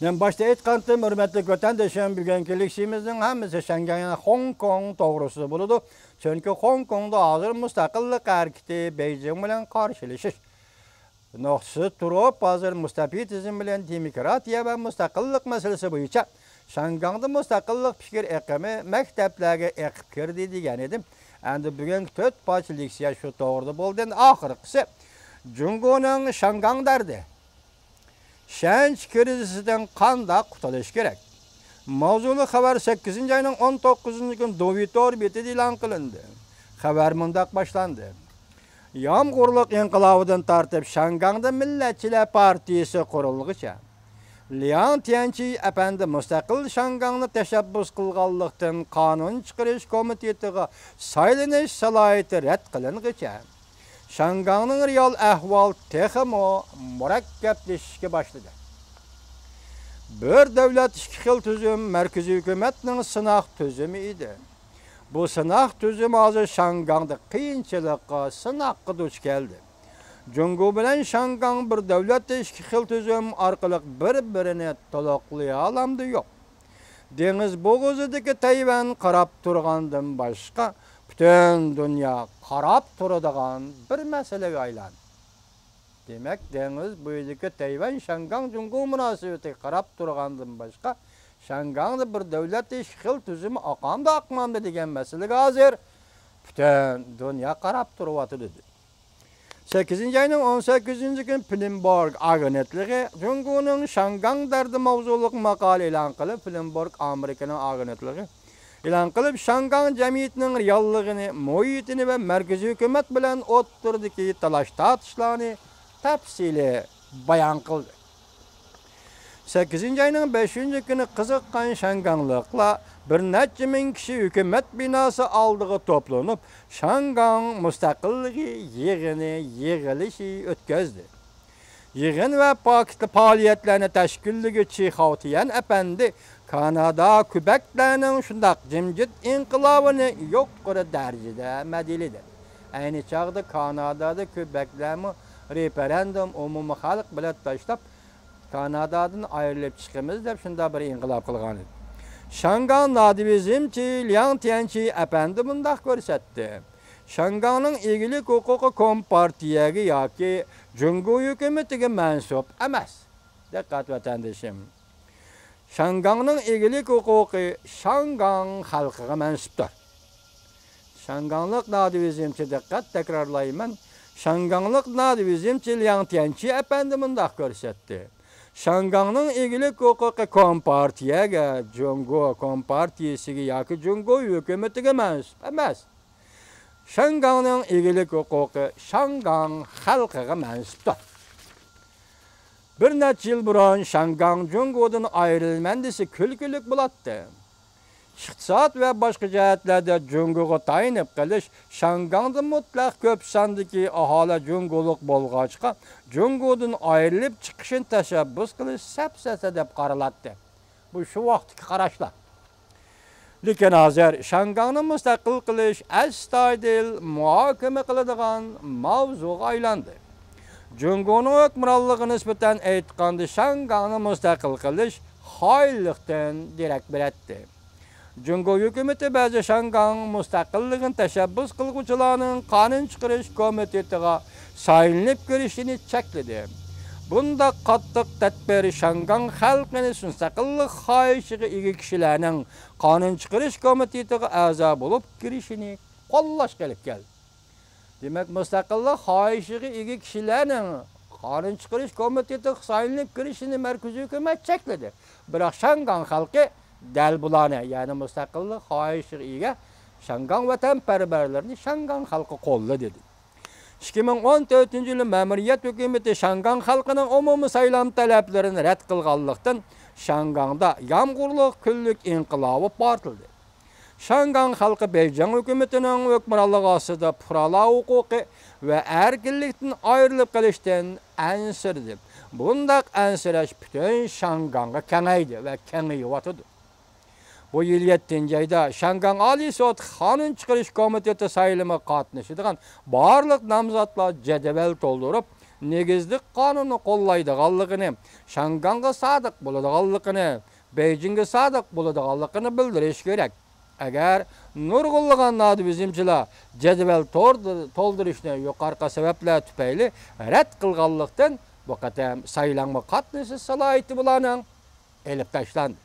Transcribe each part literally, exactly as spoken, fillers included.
مەن باشتا ئېيتقانتىم، ھۆرمەتلىك ۋەتەندىشىم، بۈگۈنكى لېكسىيىمىزنىڭ ھەممىسى شەنگەن، خوڭكوڭ توغرىسىدا بولىدۇ. چۈنكى خوڭكوڭدا ھازىر مۇستەقىللىق ھەرىكىتى بېيجىڭ بىلەن قارشىلىشىش نۇقتىسىدا تۇرۇپ، ھازىر مۇستەبىتىزم بىلەن دېموكراتىيە ۋە مۇستەقىللىق مەسىلىسى بويىچە شياڭگاڭدا مۇستەقىللىق پىكىر ئېقىمى مەكتەپلەرگە ئېقىپ كىردى دېگەن ئىدىم. ئەمدى بۈگۈنكى تۆت پارچە لېكسىيە شۇ توغرىدا بولدى. ئەمدى ئاخىرقىسى، جۇڭگونىڭ شياڭگاڭ دەردى. شەنچى كىرىزىسىدىن قانداق قۇتۇلۇش كېرەك؟ ماۋزۇلۇق خەۋەر سەككىزىنچى ئاينىڭ ئون توققۇزىنچى كۈنى دۇۋى تور بېتىدە ئېلان قىلىندى. خەۋەر مۇنداق باشلاندى. يامغۇرلۇق ئىنقىلابىدىن تارتىپ شياڭگاڭدا مىللەتچىلەر پارتىيىسى قۇرۇلغۇچە، لياڭ تيەنچى ئەپەندى مۇستەقىل شياڭگاڭنى تەشەببۇس قىلغانلىقتىن، قانۇن چىقىرىش كومىتېتىغا سايلىنىش سالاھىيىتى رەت قىلىنغىچە، شياڭگاڭنىڭ رېئال ئەھۋالى تېخىمۇ مۇرەككەپلىشىشكە باشلىدى. بىر دۆلەت ئىككى خىل تۈزۈم مەركىزىي ھۆكۈمەتنىڭ سىناق تۈزۈمى ئىدى. بۇ سىناق تۈزۈم ھازىر شياڭگاڭدا قىيىنچىلىققا، سىناققا دۇچ كەلدى. جۇڭگو بىلەن شياڭگاڭ بىر دۆلەتتە ئىككى خىل تۈزۈم ئارقىلىق بىر-بىرىنى تولۇقلىيالامدۇ؟ يوق. دېڭىز بوغۇزىدىكى تەيۋەن قاراپ تۇرغاندىن باشقا، پۈتۈن دۇنيا قاراپ تۇرىدىغان بىر مەسىلىگە ئايلاندى. دېمەك، دېڭىز بويىدىكى تەيۋەن شياڭگاڭ جۇڭگو مۇناسىۋىتىگە قاراپ تۇرغاندىن باشقا، شياڭگاڭدا بىر دۆلەتتە ئىككى خىل تۈزۈم ئاقامدۇ ئاقمامدۇ دېگەن مەسىلىگە ھازىر پۈتۈن دۇنيا قاراپ تۇرۇۋاتىدۇ. سەككىزىنچى ئاينىڭ ئون سەككىزىنچى كۈنى بلومبېرگ ئاگېنتلىقى جۇڭگونىڭ شياڭگاڭ دەردى ماۋزۇلۇق ماقالە ئېلان قىلىپ، بلومبېرگ ئامېرىكىنىڭ ئاگېنتلىقى ئېلان قىلىپ، شياڭگاڭ جەمئىيىتىنىڭ رېئاللىقىنى، مۇھىتىنى ۋە مەركىزىي ھۆكۈمەت بىلەن ئوتتۇرىدىكى تالاش-تارتىشلارنى تەپسىلىي بايان قىلدى. سەككىزىنچى ئاينىڭ بەشىنچى كۈنى قىزىققان شياڭگاڭلىقلار بىر نەچچە مىڭ كىشى ھۆكۈمەت بىناسى ئالدىغا توپلىنىپ، شياڭگاڭ مۇستەقىللىقى يىغىنى يىغىلىشى ئۆتكۈزدى. يىغىن ۋە پاكىتلىق پائالىيەتلەرنى تەشكىللىگۈچى خاۋ تيەن ئەپەندى كانادا كۈبەكلەرنىڭ شۇنداق جىمجىت ئىنقىلابىنى يۇقىرى دەرىجىدە مەدھىيەلىدى. ئەينى چاغدا كانادادا كۈبەكلەرمۇ رېفېرېندۇم، ئومۇمىي خەلق بېلەت تاشلاپ، كانادادىن ئايرىلىپ چىقىمىز دەپ شۇنداق بىر ئىنقىلاب قىلغانىدى. شياڭگاڭ نادىۋىزمچى لياڭ تيەنچى ئەپەندى مۇنداق كۆرسەتتى. شياڭگاڭنىڭ ئىگىلىك ھوقۇقى كومپارتىيەگە ياكى جۇڭگو ھۆكۈمىتىگە مەنسۇپ ئەمەس. دىققەت، ۋەتەندىشىم! شياڭگاڭنىڭ ئىگىلىك ھوقۇقى شياڭگاڭ خەلقىگە مەنسۇپتۇر. شياڭگاڭلىق نادىۋىزمچى، دىققەت، تەكرارلايمەن، شياڭگاڭلىق نادىۋىزمچى لياڭ تيەنچى ئەپەندى مۇنداق كۆرسەتتى. شياڭگاڭنىڭ ئىگىلىك ھوقۇقى كومپارتىيەگە، جۇڭگو كومپارتىيىسىگە ياكى جۇڭگو ھۆكۈمىتىگە مەنسۇپ ئەمەس. شياڭگاڭنىڭ ئىگىلىك ھوقۇقى شياڭگاڭ خەلقىگە مەنسۇپتۇر. بىر نەچچە يىل بۇرۇن شياڭگاڭ جۇڭگودىن ئايرىلىمەن دېسە كۈلكىلىك بولاتتى. ئىقتىساد ۋە باشقا جەھەتلەردە جۇڭگوغا تايىنىپ قېلىش شياڭگاڭدا مۇتلەق كۆپ ساندىكى ئاھالە جۇڭگولۇق بولغاچقا، جۇڭگودىن ئايرىلىپ چىقىشنى تەشەببۇس قىلىش سەپسەتە دەپ قارىلاتتى. بۇ شۇ ۋاقىتتىكى قاراشلار. لېكىن ھازىر شياڭگاڭنى مۇستەقىل قىلىش ئەستايىدىل مۇھاكىمە قىلىدىغان ماۋزۇغا ئايلاندى. جۇڭگونىڭ ھۆكۈمرانلىقىغا نىسبەتەن ئېيتقاندا، شياڭگاڭنى مۇستەقىل قىلىش خائىنلىقتىن دېرەك بېرەتتى. جۇڭگو ھۆكۈمىتى بەزى شياڭگاڭ مۇستەقىللىقىنى تەشەببۇس قىلغۇچىلارنىڭ قانۇن چىقىرىش كومىتېتىغا سايلىنىپ كىرىشىنى چەكلىدى. بۇنداق قاتتىق تەدبىر شياڭگاڭ خەلقىنى مۇستەقىللىق خاھىشىغا ئىگە كىشىلەرنىڭ قانۇن چىقىرىش كومىتېتىغا ئەزا بولۇپ كىرىشىنى قوللاشقا ئېلىپ كەلدى. دېمەك، مۇستەقىللىق خاھىشىغا ئىگە كىشىلەرنىڭ قانۇن چىقىرىش كومىتېتىغا سايلىنىپ كىرىشىنى مەركىزىي ھۆكۈمەت چەكلىدى. بىراق شياڭگاڭ خەلقى دەل بۇلارنى، يەنى مۇستەقىللىق خاھىشىغا ئىگە شياڭگاڭ ۋەتەنپەرۋەرلىرىنى شياڭگاڭ خەلقى قوللىدى. ئىككى مىڭ ئون تۆتىنچى يىلى مەمۇرىيەت ھۆكۈمىتى شياڭگاڭ خەلقىنىڭ ئومۇمىي سايلام تەلەپلىرىنى رەت قىلغانلىقتىن، شياڭگاڭدا يامغۇرلۇق كۈنلۈك ئىنقىلابى پارتلىدى. شياڭگاڭ خەلقى بېيجىڭ ھۆكۈمىتىنىڭ ھۆكۈمرانلىقى ئاستىدا پۇقرالار ھوقۇقى ۋە ئەركىنلىكتىن ئايرىلىپ قېلىشتىن ئەنسىرىدى. بۇنداق ئەنسىرەش پۈتۈن شياڭگاڭغا كېڭەيدى ۋە كېڭىيىۋاتىدۇ. بۇ يىل يەتتىنچى ئايدا شياڭگاڭ ئالىي سوت قانۇن چىقىرىش كومىتېتى سايلىمىغا قاتنىشىدىغان بارلىق نامزاتلار جەدۋەل تولدۇرۇپ، نېگىزلىك قانۇننى قوللايدىغانلىقىنى، شياڭگاڭغا سادىق بولىدىغانلىقىنى، بېيجىڭگە سادىق بولىدىغانلىقىنى بىلدۈرۈش كېرەك. ئەگەر نۇرغۇنلىغان نادىۋىزمچىلار جەدۋەل تور-، تولدۇرۇشنى يۇقىرىقى سەۋەبلەر تۈپەيلى رەت قىلغانلىقتىن، بۇ قېتىم سايلامغا قاتنىشىش سالاھىيىتى بۇلارنىڭ ئېلىپ تاشلاندى.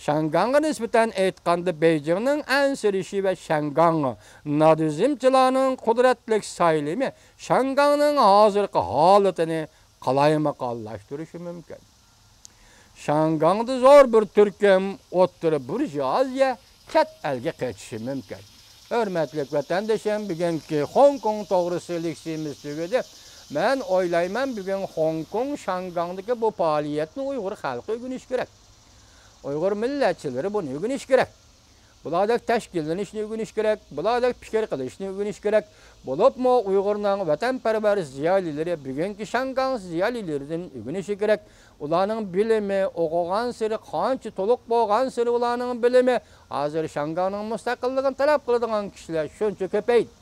شياڭگاڭغا نىسبەتەن ئېيتقاندا، بېيجىڭنىڭ ئەنسىرىشى ۋە شياڭگاڭ نادىۋىزمچىلارنىڭ قۇدرەتلىك سايلىمى شياڭگاڭنىڭ ھازىرقى ھالىتىنى قالايمىقانلاشتۇرۇشى مۇمكىن. شياڭگاڭدا زور بىر تۈركۈم ئوتتۇرا بۇرژۇئازىيە چەت ئەلگە قېچىشى مۇمكىن. ھۆرمەتلىك ۋەتەندىشىم، بۈگۈنكى خوڭكوڭ توغرىسىدا لېكسىيىمىز تۈگىدى. مەن ئويلايمەن، بۈگۈن خوڭكوڭ، شياڭگاڭدىكى بۇ پائالىيەتنى ئۇيغۇر خەلقى ئۆگىنىشى كېرەك. ئۇيغۇر مىللەتچىلىرى بۇنى ئۆگىنىشى كېرەك. بۇلاردەك تەشكىللىنىشنى ئۆگىنىشى كېرەك، بۇلاردەك پىكىر قىلىشنى ئۆگىنىشى كېرەك. بولۇپمۇ ئۇيغۇرنىڭ ۋەتەنپەرۋەر زىيالىيلىرى بۈگۈنكى شياڭگاڭ زىيالىيلىرىدىن ئۆگىنىشى كېرەك. ئۇلارنىڭ بىلىمى ئوقۇغانسېرى قانچە تولۇق بولغانسېرى، ئۇلارنىڭ بىلىمى ھازىر شياڭگاڭنىڭ مۇستەقىللىقىنى تەلەپ قىلىدىغان كىشىلەر شۇنچە كۆپەيدى.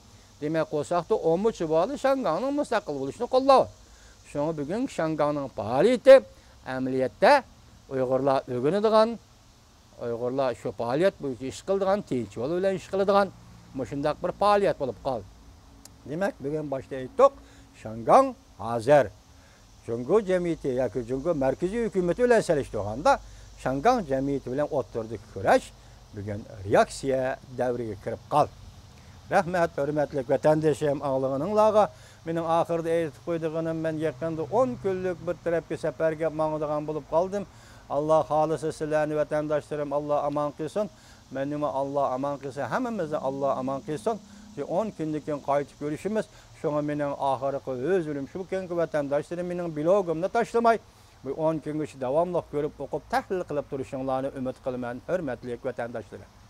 دېمەك، قورساقتا ئون مۇنچە بالا شياڭگاڭنىڭ مۇستەقىل بولۇشىنى قوللاۋاتىدۇ. شۇڭا بۈگۈنكى شياڭگاڭنىڭ پائالىيىتى ئەمەلىيەتتە ئۇيغۇرلار ئۆگىنىدىغان، ئۇيغۇرلار شۇ پائالىيەت بويىچە ئىش قىلىدىغان، تىنچ يول بىلەن ئىش قىلىدىغان مۇشۇنداق بىر پائالىيەت بولۇپ قالدى. دېمەك، بۈگۈن باشتا ئېيتتۇق، شياڭگاڭ ھازىر جۇڭگو جەمئىيىتى ياكى جۇڭگو مەركىزىي ھۆكۈمىتى بىلەن سېلىشتۇرغاندا، شياڭگاڭ جەمئىيىتى بىلەن ئوتتۇرىدىكى كۈرەش بۈگۈن رېئاكسىيە دەۋرىگە كىرىپ قالدى. رەھمەت، ھۆرمەتلىك ۋەتەندىشىم، ئاڭلىغىنىڭلارغا. مېنىڭ ئاخىرىدا ئېيتىپ قويىدىغىنىم، مەن يېقىندا ئون كۈنلۈك بىر تەرەپكە سەپەرگە ماڭىدىغان بولۇپ قالدىم. ئاللا خالىسا سىلەرنى، ۋەتەنداشلىرىم، ئاللا ئامان قىلسۇن. مەننىمۇ ئاللا ئامان قىلسۇن، ھەممىمىزنى ئاللا ئامان قىلسۇن. شۇ ئون كۈندىن كېيىن قايتىپ كۆرۈشىمىز. شۇڭا مېنىڭ ئاخىرقى ھۆزۈرۈم شۇكەنكى، ۋەتەنداشلىرىم، مېنىڭ بىلوگۇمنى تاشلىماي، بۇ ئون كۈنگىچە داۋاملىق كۆرۈپ، ئوقۇپ، تەھلىل قىلىپ تۇرۇشۇڭلارنى ئۈمىد قىلىمەن، ھۆرمەتلىك ۋەتەنداشلىرىم.